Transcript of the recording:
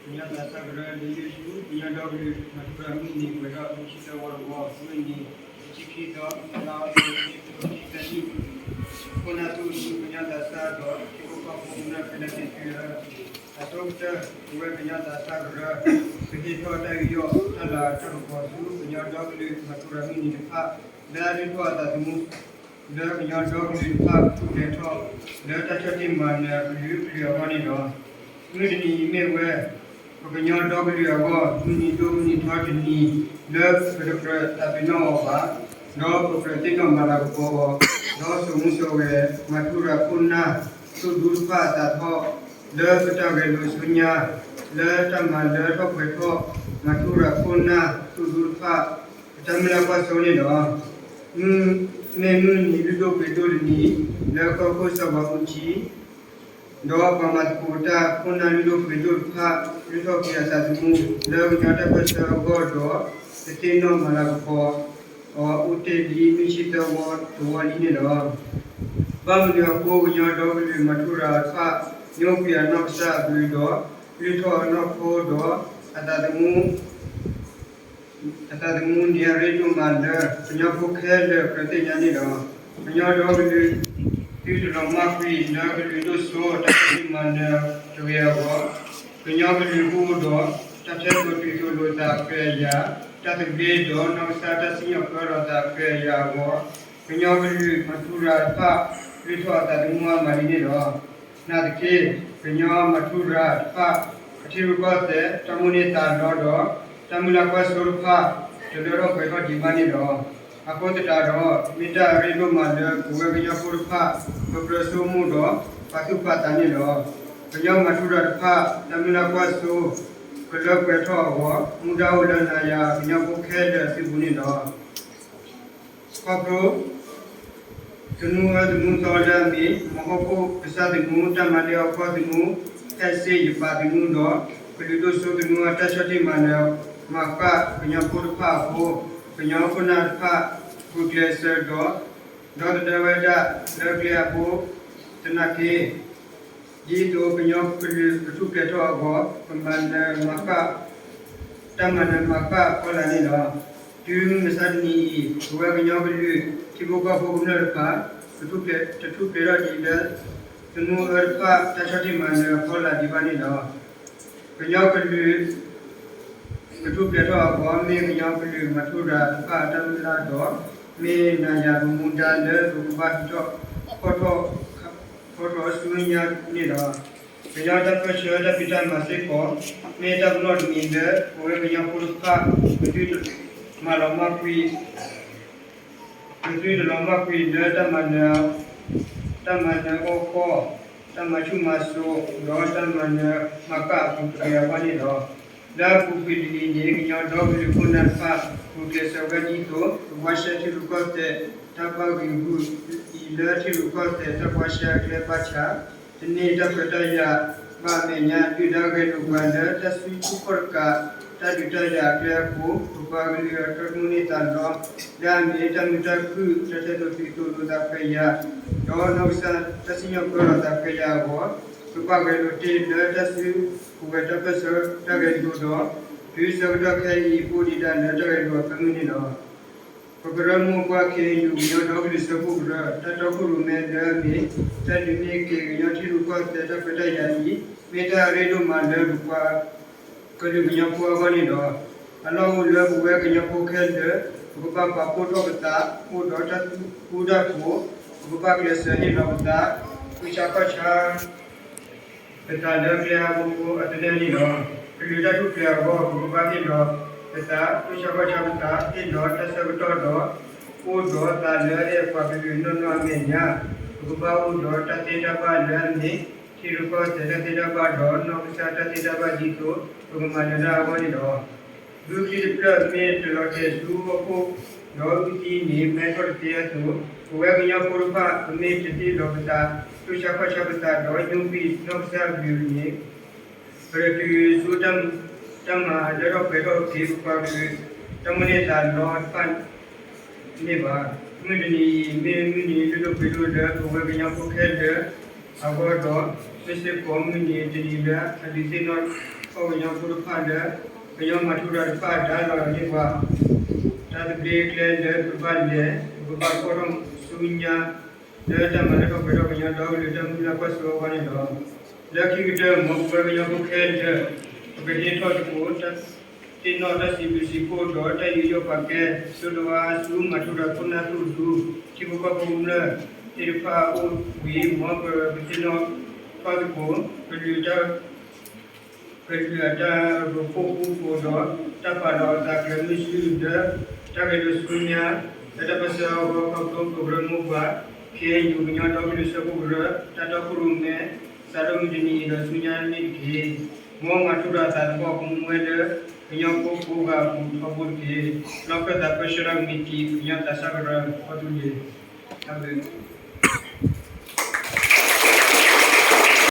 ကညီသးစၢ်ကရၢ လၢယိၤဆူ ကညီဒီကလုာ်မၤထူရၤမုၢ်နံၤ ပှဲၤထီၣ် မုၢ်ဆံသၢဝီတဝီ မုၢ်နံၤ တဆံခံသီ လါအီးကထိ ခံဆံသၢနံၣ် ခိၣ်နၢ်သူၣ်အုး ကညီသးစၢ်ဒီး ထံဖိကီၢ်ဖိကမျၢၢ်ခဲလၢာ်သ့ၣ်သုဧၢ, အဆိကတၢၢ် ပဝဲကညီသးစၢ်ကရၢ ပဟ့ၣ်ထီၣ်တၢ်ယူးယီၣ်တၢ်လၤတၢ်ကပီၤဆူ ကညီဒီကလုာ်မၤထူရၤမုၢ်နံၤတဖၣ် လၢအလုၢ်ထီၣ်အသးသမူ လၢကညီဒီကလုာ်တဖၣ် ပူၤဖျဲးထီၣ် လၢတၢ်ဆီၣ်တံၢ်မၤနၢၤကလုာ်ကလုာ်အဂီၢ်န့ၣ်လီၤ. မုၢ်တနံၤအံၤမ့ၢ်ဝဲ ပကညီဒီကလုာ်အဂီၢ် မုၢ်နံၤဒိၣ်မုၢ်နံၤထီတနံၤ လၢပတကြၢးသးပ့ၤနီၣ်အီၤဘၣ်, ဒီးပကြၢးသ့ၣ်နီၣ်မၤလၤကပီၤအီၤ, ဒီးစိာ်မူစိာ်ဂဲၤ မၤထူရၤခိၣ်နၢ်သိၣ်ဒူတဖၣ်အသးထီၣ် လၢပတၢ်ဂဲၤလိာ်ဆူညါ လၢတၢ်မၤလၢထီၣ်ပှဲၤထီၣ် မၤထူရၤခိၣ်နၢ်သိၣ်ဒူတဖၣ် ပတၢ်မုၢ်လၢ်ကွၢ်စိန့ၣ်လီၤ. မ့ၢ်မုၢ်နံၤလုၢ်ဒိၣ်ပှ့ၤဒိၣ်တနံၤ လၢကီၢ်ခိၣ်စီၤဘးအူကၠံ ဒီးပှၤမၤသကိးတၢ်ခိၣ်နၢ်လုၢ်ဒိၣ်ပှ့ၤဒိၣ်တဖၣ် လုၢ်ထီၣ်က့ၤအသးသမူ လၢကညီတၢ်ပၢၢ်ဆၢအဂီၢ်ဒီး တသ့ၣ်နီၣ်မၤလၤကပီၤအီၤ အိၣ်တ့ၢ်ဒ်မုၢ်ဆံသၢဝီတဝီလံန့ၣ်လီၤ. ဘၣ်မနုၤအဃိ ကညီဒီကလုာ်မၤထူရၤတဖၣ် ညိကွံာ်အနီၢ်ကစၢ်အဘျုးဒီး လုၢ်ထီၣ်အနီၢ်ခိဒီး အသးသမူ အသးသမူန့ၣ် အရ့ဒိၣ်မးလၢ ကညီဖိခဲလၢာ်ကြၢးသ့ၣ်ညါန့ၣ်လီၤ. ကညီဒီကလုာ် သုတလီၤမၢ်ကွံာ်လၢကလုာ်ဒိၣ်စိ တၢ်ဆီၣ်တံၢ်မၤနၢၤတဂ့ၤအဂီၢ်, ကညီကလုာ်ကအိၣ်ဒီး တၢ်ထဲသိးတုၤသိးလိာ်သးအခွဲးအယာ်, တၢ်သဘျ့ဒီးနီၢ်ကစၢ်တၢ်စံၣ်ညီၣ်ပၢလီၤသးအခွဲးအယာ်အဂီၢ်, ကညီကလုာ်မၤထူရၤတဖၣ် လုၢ်ထီၣ်အသးသမူအါမးလံန့ၣ်လီၤ. နာ်သက့ ကညီမၤထူရၤတဖၣ် အထံရူၢ်ကီၢ်သဲး တၢ်မိၣ်န့ၢ်သးလီဒီး တၢ်မုၢ်လၢ်ကွၢ်စိတဖၣ် တလၢထီၣ်ပှဲၤထီၣ်ဒံးဘၣ်န့ၣ်လီၤ. အဃိသတးဒီး မ့ၢ်တၢ်အရ့ဒိၣ်မးလၢ ပဝဲကညီဖိတဖၣ် ကကြၢးဆိကမိၣ်ဒီး ပာ်သူၣ်ပာ်သးန့ၣ်လီၤ. ကညီမၤထူရၤတဖၣ် တၢ်မုၢ်လၢ်ကွၢ်စိ ကလၢပှဲၤထီၣ်အဂီၢ် မူဒါအိၣ်လၢနၤယၤ ကညီဖိခဲလၢာ်အစုပူၤန့ၣ်လီၤ. ခီဖျိ သနူအၢသနူသီလၢအမ့ၢ် မဟီၣ်ခိၣ်ကစၢ်သနူ, တၢ်မၤလ့အီၣ်ကီၢ်သနူ, ဟဲစ့ၣ်ယပာ်သနူဒီး ကလုာ်ဒိၣ်စိသနူအတၢ်ဆီၣ်တံၢ်မၤနၢၤ မၤဃၣ်ကညီဖိတဖၣ်အဃိ, ကညီခိၣ်နၢ်တဖၣ် ဂုာ်ကျဲးစၢးဒီး ဒီသဒၢဝဲဒၣ်လၢကျဲအဃိသနာ်က့ ဒ်သိးကညီကလုာ်ကထူၣ်ဖျဲးထီၣ်အဂီၢ် ကမၤနၢၤမၤဃၣ် တၢ်မၤနၢၤမၤဃၣ်ဖီလာ်န့ၣ်လီၤ. တုၤမုၢ်မဆါတနံၤအံၤ ပဝဲကညီကလုာ် ထံဖိကီၢ်ဖိကမျၢၢ်တဖၣ် တထူၣ်ဖျဲးထီၣ်ဒံးလၢ သနူအၢတဖၣ် တၢ်ဆီၣ်တံၢ်မၤနၢၤဖီလာ်ဒံးဘၣ်န့ၣ်လီၤ. ကညီကလုာ် ကထူၣ်ဖျဲးထီၣ်အဂီၢ် မ့ၢ်ကညီကလုာ်မၤထူရၤတဖၣ်အတၢ်မုၢ်လၢ်ဒီး မ့ၢ်နၤယၤပမူဒါလၢပကဘၣ်ဟံးထီၣ်ဖီၣ်ထီၣ် ဖီၣ်ထီၣ်ဆူညါန့ၣ်လီၤ. ကညီတၢ်ပၢၢ်ဆၢတၢ်ဖံးတၢ်မၤစ့ၢ်ကီး မ့ၢ်တၢ်ပနီၣ်တမံၤလၢ ပဝဲကညီဖိတဖၣ် ပသုတမၤလီၤမၢ်ကွံာ် ပသုတလီၤမၢ်ကွံာ်လၢတၢ်မၤနၢၤ တၢ်မၤနၢၤအီၣ်ကီၢ်, တၢ်မၤဆူၣ်မၤစိး ဒီးတၢ်မၤနၢၤမၤဃၣ်အပူၤတဂ့ၤအဂီၢ်န့ၣ်လီၤ. လၢအပူၤကွံာ်တနံၤန့ၣ် ကညီဒီကလုာ်ခိၣ်နၢ်တဖၣ် ဂုာ်ကျဲးစၢးဝဲဒ်သိး ကဘှါရှဲထံရူၢ်ကီၢ်သဲး တၢ်ပၢ်ဂံၢ်ဂုာ်အံၤလၢထံရူၢ်ကီၢ်သဲး တၢ်ဘှါရှဲအကျဲဘၣ်ဆၣ် တန့ၢ်တၢ်ခွဲးတၢ်ယာ်ဘၣ်အမဲာ်ညါ ဒုၣ်ဒါဂဲၤလိာ်ပှၤလၢတၢ်စုထူၣ်ခီၣ်တကး တၢ်ဒုးတၢ်ယၤအကျဲအဃိ ပပှၤကလုာ်အတၢ်မိၣ်န့ၢ်သးလီ လၢအမ့ၢ်တၢ်မုာ်တၢ်ခုၣ် တၢ်ထဲသိးတုၤသိးလိာ်သးခွဲးယာ် ဒီးနီၢ်ကစၢ်တၢ်စံၣ်ညီၣ်ပၢလီၤသးခွဲးယာ်အဂီၢ် ကဘၣ်ဂဲၤလိာ်တ့ၢ်လၢတၢ်စုကဝဲၤတၢ်ပၢၢ်ဆၢတၢ်ဂဲၤလိာ်ဒီး တုၤဆၢကတီၢ်ခဲအံၤ ပအိၣ်ဒံးဒၣ်လၢတၢ်ဂဲၤလိာ်အဖၢမုၢ်န့ၣ်လီၤ. ပကရၢမိၢ်ပှၢ် ခ့ၣ်အဲၣ်ယူၣ် ကညီဒီကလုာ်စၢဖှိၣ်ကရၢ တၢ်တီခိၣ်ရိၣ်မဲလၢအမ့ၢ် တၢ်ဒုးန့ၢ်က့ၤကညီထံရူၢ်ကီၢ်သဲးတၢ်ခွဲးတၢ်ယာ်အံၤ မ့ၢ်တၢ်အရ့ဒိၣ်မးလၢပပှၤကလုာ်ကညီဖိအဂီၢ်န့ၣ်လီၤ. အလီၢ်အိၣ်လၢပဝဲကညီဖိခဲလၢာ် ပကဘၣ်ပာ်ဖှိၣ်ထီၣ်ပသး အိၣ်ဒီးတၢ်ဃူတၢ်ဖိး, ပကဘၣ်ကျဲးစၢးဟ့ၣ်လီၤပသး ဃုဆါခီၣ်ဆါ ပသးလၢကျဲအဘိအသနၢၣ်န့ၣ်လီၤ. ကလုာ်တၢ်ထူၣ်ဖျဲးအဂီၢ် ပကဘၣ်ဟ့ၣ်လီၤပသး ဃုဆါခီၣ်ဆါပသး ဟ့ၣ်လီၤတၢ်ဆၢကတီၢ်ဒီး အိၣ်ဒီးသးလၢအဲၣ်ပှၤကလုာ်နီၢ်နီၢ်အမဲာ်ညါ, ပကဘၣ်အိၣ်ဒီးတၢ်သ့တၢ်ဘၣ်လၢအမ့ၢ် ထံရူၢ်ကီၢ်သဲးတၢ်သ့တၢ်ဘၣ်ဒီး နီၢ်ကစၢ်တၢ်သ့တၢ်ဘၣ်ဒ်သိး ပကမၤနၢၤတၢ်အဂီၢ်န့ၣ်လီၤ. ဒူချံတဖျၢၣ်မ့ၢ်တလီၤတဲာ်ဆူဟီၣ်ခိၣ် ဒီးအုၣ်သံန့ၣ် မဲထီၣ်တသ့အသိး, ပဝဲကညီဖိတဖၣ် ပမ့ၢ်တသ့လီၤပသး ဃုဆါခီၣ်ဆါပသးဒီး ညိကွံာ်နီၢ်ကစၢ်အဘျုးန့ၣ် ပတတုၤဆူ တၢ်မၤလၢထီၣ်ပှဲၤထီၣ်က့ၤ ပပှၤကလုာ် တၢ်မိၣ်န့ၢ်သးလီတဖၣ်န့ၣ်ဘၣ်. မုၢ်တနံၤအံၤ မ့ၢ်မုၢ်နံၤလုၢ်ဒိၣ်ပှ့ၤဒိၣ်လၢ ပဝဲကညီဖိခဲလၢာ်အဂီၢ်ဒီး မ့ၢ်စ့ၢ်ကီးမုၢ်နံၤတနံၤလၢအဒုးသ့ၣ်နီၣ်ထီၣ်ကညီဖိတဖၣ်လၢ ကညီမၤထူရၤတဖၣ်ဒါလီၤန့ၢ်ပှၤ တၢ်သဘျ့ကျဲလၢပကဘၣ်လဲၤ ပကဘၣ်ဖီၣ်ထီၣ်ဆူညါ လၢတၢ်မၤလၢထီၣ်ပှဲၤထီၣ်ကညီဒီကလုာ်တၢ်မုၢ်လၢ်ကွၢ်စိအဂီၢ်န့ၣ်လီၤ. လၢခံကတၢၢ် မ်ပဝဲကညီဖိခဲလၢာ် ပကဟ့ၣ်ထီၣ်သကိး သ့ၣ်နီၣ်တၢ်စံးဘျုးစံးဖှိၣ်ဒီးတၢ်ယူးယီၣ်ပာ်ကဲ ဒိၣ်ဒိၣ်အါအါဆူမၤထူရၤခိၣ်နၢ်သိၣ်ဒူ ထံဖိကီၢ်ဖိကမျၢၢ်သ့ၣ်တဖၣ်အအိၣ်ဝံၤ မ်ပကသ့ၣ်နီၣ်ထီၣ်သကိး ကလုာ် ကလုာ်အတၢ်ရ့ဖိပူဖိးဒီး တၢ်ပာ်လီၤအသးကျၢၤမုၢ်ဆူၣ်လၢ တၢ်ဂဲၤလိာ်ဆူညါ လၢတၢ်ပၢဆှၢအဂီၢ် ခီဖျိကရၢမိၢ်ပှၢ် ခ့ၣ်အဲၣ်ယူၣ် ကညီဒီကလုာ်စၢဖှိၣ်ကရၢ တၢ်တီခိၣ်ရိၣ်မဲ စးထီၣ်မုၢ်တနံၤအံၤဒီးဆူညါန့ၣ်တက့ၢ်. မ်မၤထူရၤအသးသဟီၣ်ကမူဝဲလၢ ကညီဖိကိးဂၤအပူၤထီဘိတက့ၢ်. လီၢ်ခၢၣ်သးပၢဆှၢတၢ်ကမံးတံာ် ကညီသးစၢ်ကရၢ ကီၢ်သူလ့ၤ တၢ်ဘျုး